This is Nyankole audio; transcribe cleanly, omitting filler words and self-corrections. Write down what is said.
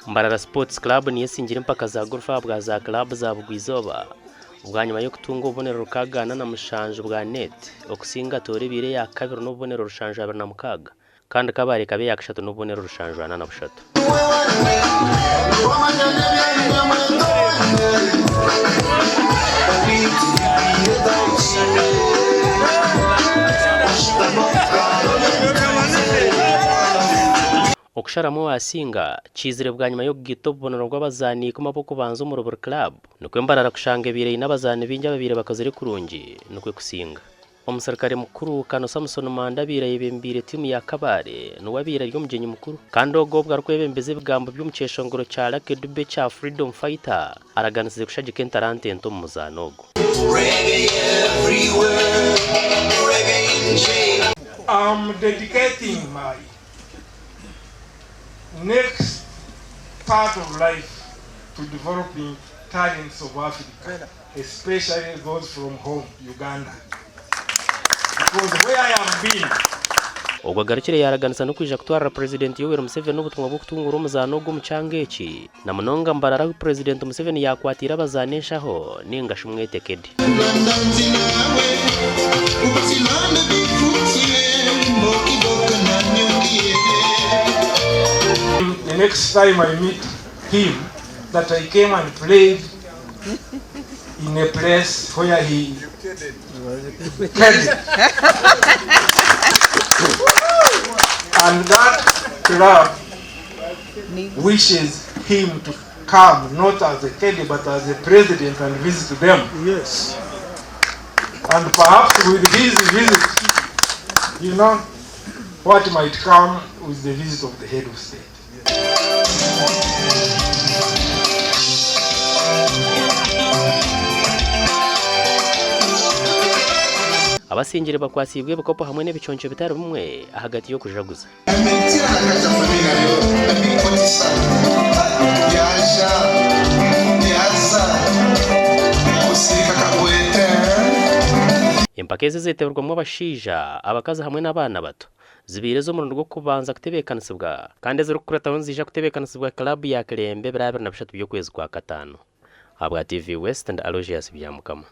Mbarara Sports Club niyo esingire empaka za Golf ahabwa za club za Bugwa-izooba bwanyima y'okutunga obubonero 67 bwa net okusinga Tooro ebaire eya kabiri n'obubonero 726 kandi Kabale ekaba eya kashatu n'obubonero 743. Okusharamu owaasinga kiizire bwanyima y'okugaita obubonero bw'abazaani ikumi ab'okubanza omuri buri club, nikwo Mbarara kushanga ebaire eine abazaani baingi ababaire bakozire kurungi nikwo kusinga. Omuserukare mukuru Kano Samson Manda abaire ayebembeire tiimu ya Kabale niwe abaire ari omugyenyi mukuru kandi ogwo obwo arikwebembeza ebigambo by'omu kyeshongoro kya Lucky Dube ekya Freedom Fighter araganisize kushagika entaranta ento omu muzaano ogu. I'm dedicating my next part of life to developing talents of Africa. Especially those from home, Uganda, because where I have been. Ogwo agarukire yaaraganisa n'okwija kutwarira Purezidenti Yoweri Museveni obutumwa bw'okutunguura omuzaano ogu omu kyanga eki na munonga Mbarara ahu Purezidenti Museveni yaakwatiire abazaani enshaho nainga shi mwete Kedi. The next time I meet him that I came and played in a place where he caddied. And that club wishes him to come not as a caddy but as a president and visit them. Yes. And perhaps with his visit, you know, what might come with the visit of the head of state. Abasingire bakwatsiibwe ebikopo hamwe n'ebiconco bitari bimwe ahagati y'okujaguza. Empaka ezi ezeteberwamu abashaija, abakazi hamwe n'abaana bato. Zibaire ez'omurundi gw'okubanza kutebeekanisibwa kandi ezirikukurataho niziija kutebeekanisibwa club ya Kilembe ebiro 23 by'okwezi kwa Kataano. Ahabwa TV West ndi Aloysius Byamukama.